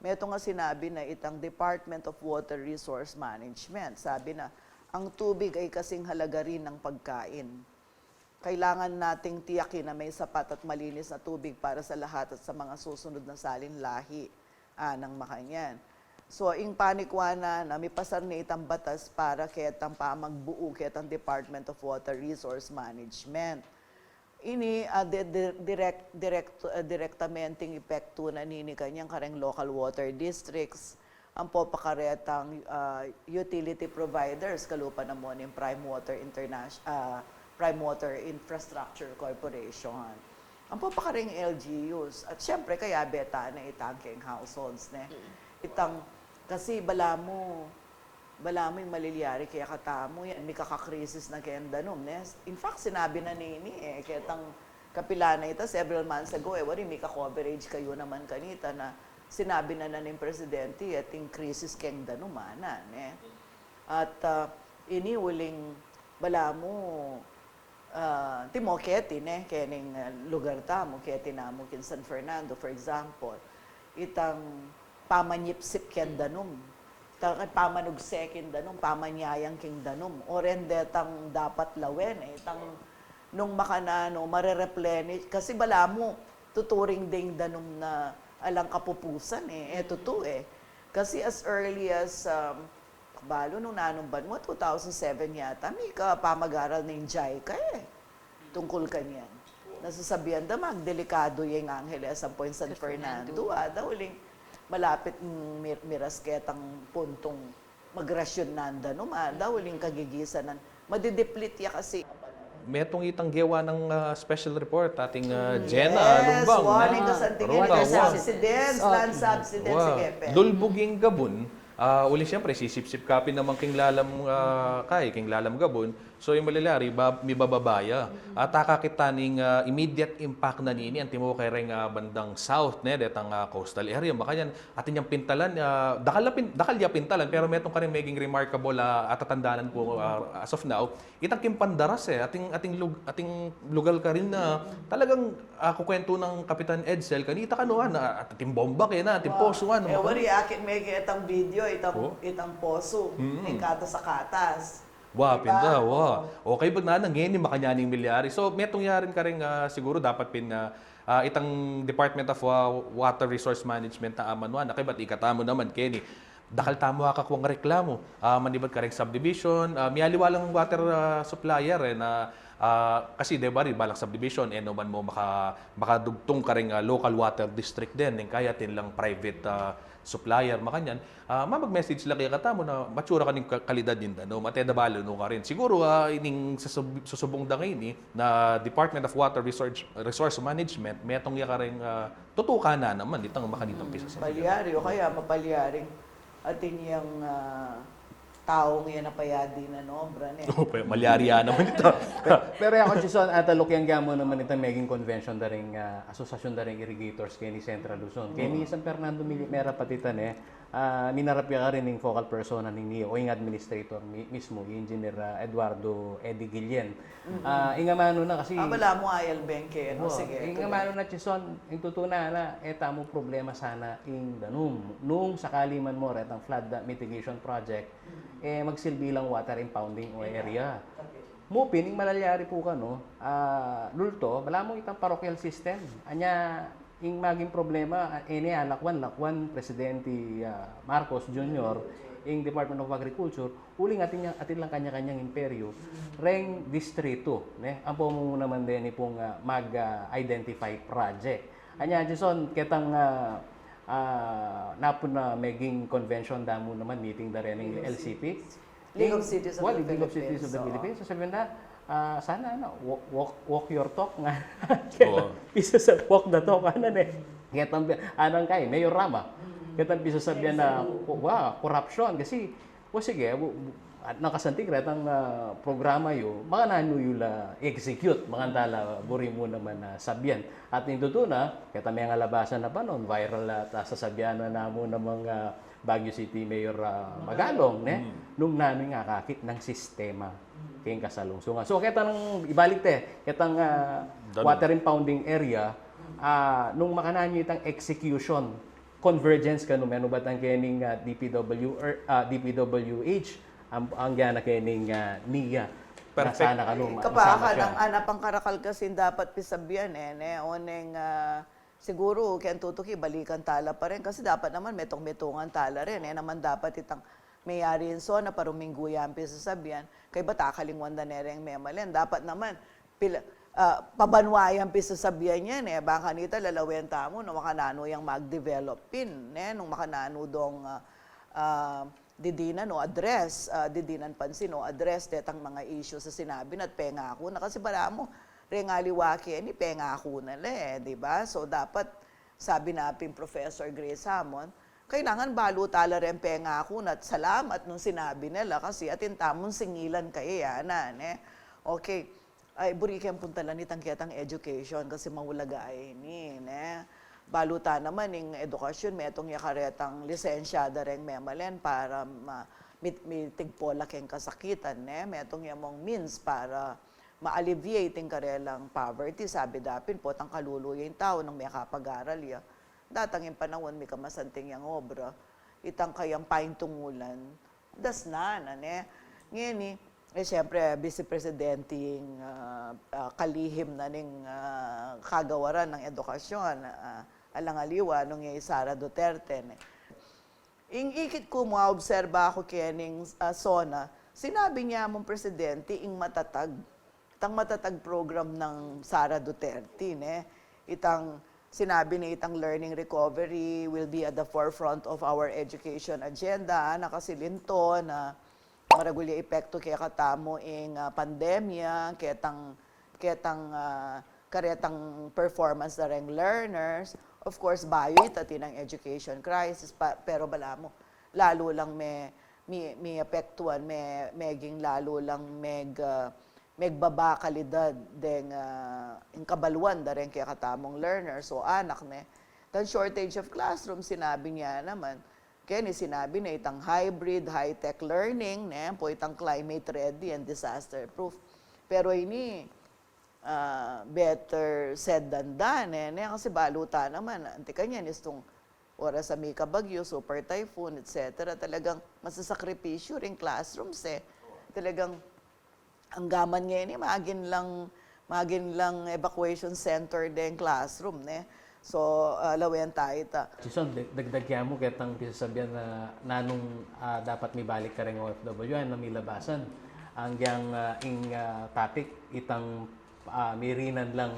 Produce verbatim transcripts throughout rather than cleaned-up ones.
Metung a sinabi na itang Department of Water Resource Management. Sabi na, ang tubig ay kasing halaga rin ng pagkain. Kailangan nating tiyakin na may sapat at malinis na tubig para sa lahat at sa mga susunod na salin lahi, anang makanyan. So, ing panikwa na, na mipasar na itang batas para ketang pamagbuo ketang Department of Water Resource Management. Ini, ah, di-, di-, direct, direct, ah, direktamenteng epektu na nini kanyan kareng local water districts, ampo pa karetang, ah, utility providers, kalupa na mu ning Prime Water Internation-, ah, Prime Water Infrastructure Corporation. Ampo pa kareng L G Us. At siyempre, kayabe ta na itang keng households, ne? Itang, kasi balamu, balamu ing malilyari kaya katamu yan, mikakakrisis na keng danum, ne? In fact, sinabi na nini, eh, ketang kapilan na ita, several months ago, eh, wari mika-coverage kayu naman kanita na sinabi na na ning presidente, ating krisis keng danum, ana, ne? At, ah, ini uling balamu, ah, timo keti, ne, kening, ah, lugar tamu, keti namu king San Fernando, for example, itang pamanyipsip keng danum, itang pamanugse king danum, pamanyayang king danum, o rende tang dapat lawen, eh, itang nung makananu, mare-replenish, kasi balamu, tuturing ding danum na alang kapupusan, eh, eh, tutu, eh. Kasi as early as, um, balu nung nanumban mu, two thousand seven yata, mika pamag-aral ning JICA, eh. Tungkul kanyan. Nasasabian da, magdelikadu ya ing Angeles ampo ing San Fernando, ah, da uling malapit, mm, mir-, miras ketang puntung magrasyun na ing danum, ah, da uling kagigisanan, madideplete ya kasi. Metung itang gewa nang, ah, special report ating, ah, Jenna Lumbang, wa, ning kasanting ini, land subsidence, land subsidence, sige, Pe. Lulbug ing gabun, ah, uli siyempre, sisipsip ka pin naman king lalam, ah, kay, king lalam gabun. So, ing malilyari, ba-, mibababa ya. At akakit ta ning, ah, immediate impact na nini, antimo kareng, ah, bandang south, ne, detang, ah, coastal area, makanyan, atin yang pintalan, ah, dakal ya pin-, dakal ya pintalan, pero metung kareng meging remarkable, ah, atatandanan ku, ah, as of now, itang king Pandaras, eh, ating, ating lug-, ating lugal karin na talagang, ah, kukwentu nang Kapitan Edsel, kanita kanu, ah, na, ating bomba kaya na, ating poso, ano, eh, wari akit meketa itang video, itang, itang poso, ing katas a katas. Wa, pinta, wa. Okay, but na, ngeni, makanyan ing milyari. So, metung yarin kareng, ah, siguru dapat pin, ah, ah, itang Department of, ah, Water Resource Management na amanwan, na kaybat ikatamu naman, keni, dakal tamu akakwang reklamu, ah, manibat kareng subdivision, ah, mialiwa lang water, ah, supplier, eh, na, ah, kasi, de ba, ri, balang subdivision, e no man mu maka-, makadugtung kareng, ah, local water district din, ning kaya atin lang private, ah, supplier, makanyan. Ah, mamag-message la kekatamu na matsura kaning ka-, kalidad ning danum, at e da balu nu karin. Siguru, ah, ining susub-, susubung da ngeni na Department of Water Resource, Resource Management, metung ya kareng, ah, tutukan na naman itang makanitang pisasabian. Malyari, o kaya mapalyaring atin yang, ah, taung yan a payadi na nobra, ne? O, pe-, malyari ya naman ita. Pe-, pero aku, Chison, ataluk yang gamu naman itang meging convention da ring, ah, asosasyon da ring irrigators keni Central Luzon. Keni San Fernando, mi-, mera pati ita, ne? Ah, minarap ya karin ing focal persona nini, o ing administrator mi-, mismu, Engineer, ah, Eduardo Eddie Guillen. Ah, ing amanu na kasi, ah, balamu ayal beng keni, no? Sige, ing amanu na, Chison, ing tutu na, na, e tamu problema sana ing danum. Nung sakali man mu retang flood, ah, mitigation project, e magsilbi lang water impounding o area. Mu pin, ing malalyari pu kanu, ah, lulto, balamu itang parochial system. Anya, ing maging problema, ah, e ne, ah, lakwan, lakwan Presidente, ah, Marcos Junior, ing Department of Agriculture, uling atin yang, atin lang kanya-kanyang imperyo reng distrito, ne? Ampo mu naman deni pung, ah, mag, ah, identify project. Anya, Chison, ketang, ah, ah, napun a meging convention da mu naman, meeting da reng L C P. League of Cities of the Philippines. League of Cities of the Philippines. Sasabian da, ah, sana, ano, walk, walk, walk your talk nga. Piece of walk the talk, ano, ne? Ketang, anang kay, Mayor Rama. Ketang pisasabian na, wa, corruption. Kasi, o sige, bu-, bu-, at nakasanting retang, ah, programa yu, makananu yu la execute, makanta la buri mu naman a sabian. At ning tutu na, ketang mengalabasan a panun, viral at, ah, sasabian na namu namang, ah, Baguio City Mayor, ah, Magalong, ne? Nung nanu ing akakit nang sistema keng kasalungsungan. So, ketang, ibalik te, ketang, ah, water impounding area, ah, nung makananu itang execution convergence kanu, menu batang kening, ah, D P W, er, ah, D P W H, ang, ang gana kening, ah, NIA. Perfect. Sana kanu, ma-, Kapaka masama siya. Nang ana pang karakal kasi dapat pisabian e, ne? O neng, ah, siguru, keng tutuki, balikan tala pa rin. Kasi dapat naman, metung-metungan tala rin. E naman dapat itang meyari ing SONA, paruminggu yang pisasabian. Kaybat akalingwan da ne reng memalen. Dapat naman, pila, ah, pabanua yang pisasabian yan e. Bang kanita, lalawen tamu, nung makananu yang mag-develop pin, ne? Nung makananu dong, ah, ah, didinan o address, ah, didinan pansin o address detang mga issues a sinabi na at pengaku na. Kasi balamu, reng aliwa keni pengaku na la e, di ba? So, dapat, sabi na pin Professor Grace Hammond, kailangan balu tala reng pengaku na at salamat nung sinabi na la kasi atin tamung singilan kaya yana, ne? Okay. Ay, buri keng puntalan itang ketang education kasi maulaga ini, ne? Balu ta naman ing edukasyon, metung ya karetang lisensyada reng memalen para ma-, mit-, mitigpo la keng kasakitan, ne? Metung ya mung means para ma-alleviate ing karelang poverty. Sabi da pin, potang kalulu ya ing tau nung mekapag-aral ya. Datang ing panaun, mika masanting yang obra. Itang kayang paintungulan, dasnan, a, ne? Ngeni, e, siyempre, Bise Presidente ing, ah, ah, kalihim na ning, ah, kagawaran nang edukasyon, ah, alang aliwa nung ya i Sara Duterte, ne? Ing ikit ku, maobserba ku kening, ah, SONA, sinabi ne mung Presidente ing matatag, itang matatag program nang Sara Duterte, ne? Itang sinabi ne itang learning recovery will be at the forefront of our education agenda, a, na kasi linto na maragul ya epektu kekatamu ing, ah, pandemya, ketang, ketang, ah, karetang performance da reng learners. Of course, bayu ita atin ing education crisis, pa, pero balamu, lalu lang me-, mi-, miapektuan, me-, meging lalu lang meg-, ah, megbaba kalidad deng, ah, ing kabaluan da reng kekatamung learners o anak, ne? Itang shortage of classroom, sinabi ne naman. Keni sinabi ne itang hybrid, high-tech learning, ne? Ampo itang climate ready and disaster proof. Pero ini, ah, better said than done, e, ne? Kasi balu ta naman, anti kanyan, istung oras a mika bagyu, super typhoon, et cetera, talagang masasakripisyu ring classrooms, e. Talagang anggaman ngeni, magin lang, magin lang evacuation center deng classroom, ne? So, ah, lawen ta ita. Jason, dag-, dagdag ya mu ketang pisasabian na nanung, ah, dapat mibalik kareng O F W, a, na milabasan. Anggiyang, ah, ing, ah, topic, itang, ah, mirinan lang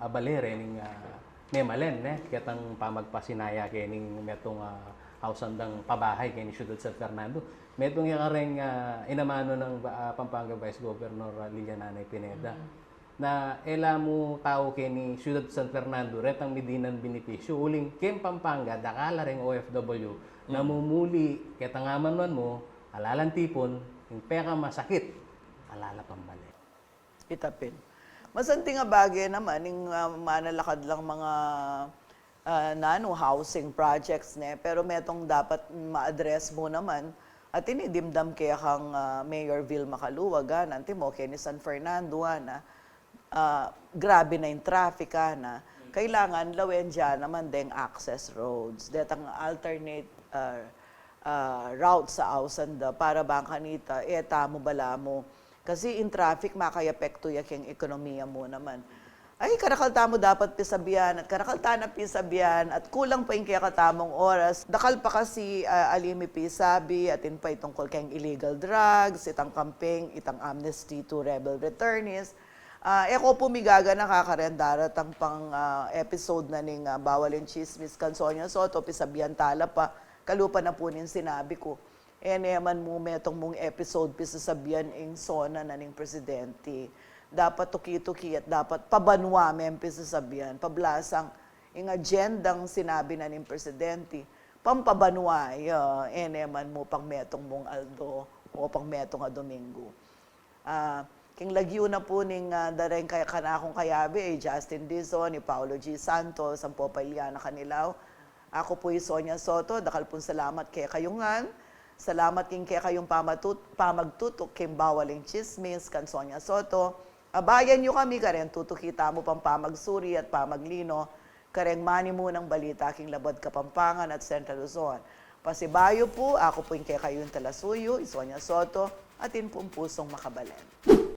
abale rening, ah, memalen, ne? Ketang pamagpasinaya kening metung, ah, ausan dang pabahay keni Syudad San Fernando. Metung ya kareng, ah, inamanu nang, ah, Pampanga Vice Governor, ah, Lilian Nanay Pineda. Na e la mu tau keni Syudad San Fernando retang midinan benepisyu, uling keng Pampanga, dakal la reng O F W, namumuli, ketang amanuan mu, ala lang tipun, ing pekamasakit, ala la pambale. Ita pin. Masanting a bage naman, ing, ah, manalakad lang mga, ah, nanu, housing projects, ne? Pero metung dapat ma-address mu naman, at ini dimdam kekang, ah, Mayor Vilma Calua, a, nanti mo, keni San Fernando, a, na, ah, grabe na ing traffic, a, na. Kailangan lawen da naman deng access roads, detang alternate, ah, ah, routes a ausan da para bang kanita, e tamu balamu. Kasi ing traffic, makayapektu ya keng ekonomiya mu naman. Ay, karakal tamu dapat pisabian, at karakal ta na pisabian, at kulang pa ing kekatamung oras. Dakal pa kasi, ah, ali mi pisabi, atin pa itungkul keng illegal drugs, itang campaign, itang amnesty to rebel returnees. Ah, e ko pu migagana, kakareng daratang pang, ah, episode na ning, ah, Bawal ing Tsismis kan Sonia Soto, pisabian tala pa, kalupa na pu ning sinabi ku. E ne man mu metung mung episode pisasabian ing SONA na ning presidente. Dapat tuki-tuki at dapat pabanua meng pisasabian. Pablasang ing agendang sinabi na ning presidente, pampabanua ya, e ne man mu pang metung mung aldo o pang metung a Domingo. Ah, king lagyu na pu ning, ah, dareng kay-, kanakung kayabe, i Justin Dizon, i Paulo G Santos, ampo pa Iliana Canilau. Aku pu i Sonia Soto, dakal pung salamat kekayu ngan. Salamat king kekayung pamatut-, pamagtutuk king Bawal ing Tsismis kan Sonia Soto. Abayan yu kami kareng tutuki tamu pang pamagsuri at pamaglino Kareng manimunang balita king labuad Kapampangan at Central Luzon. Pasibayu pu, aku pu ing kekayung talasuyu, i Sonia Soto, atin pung pusung makabalen.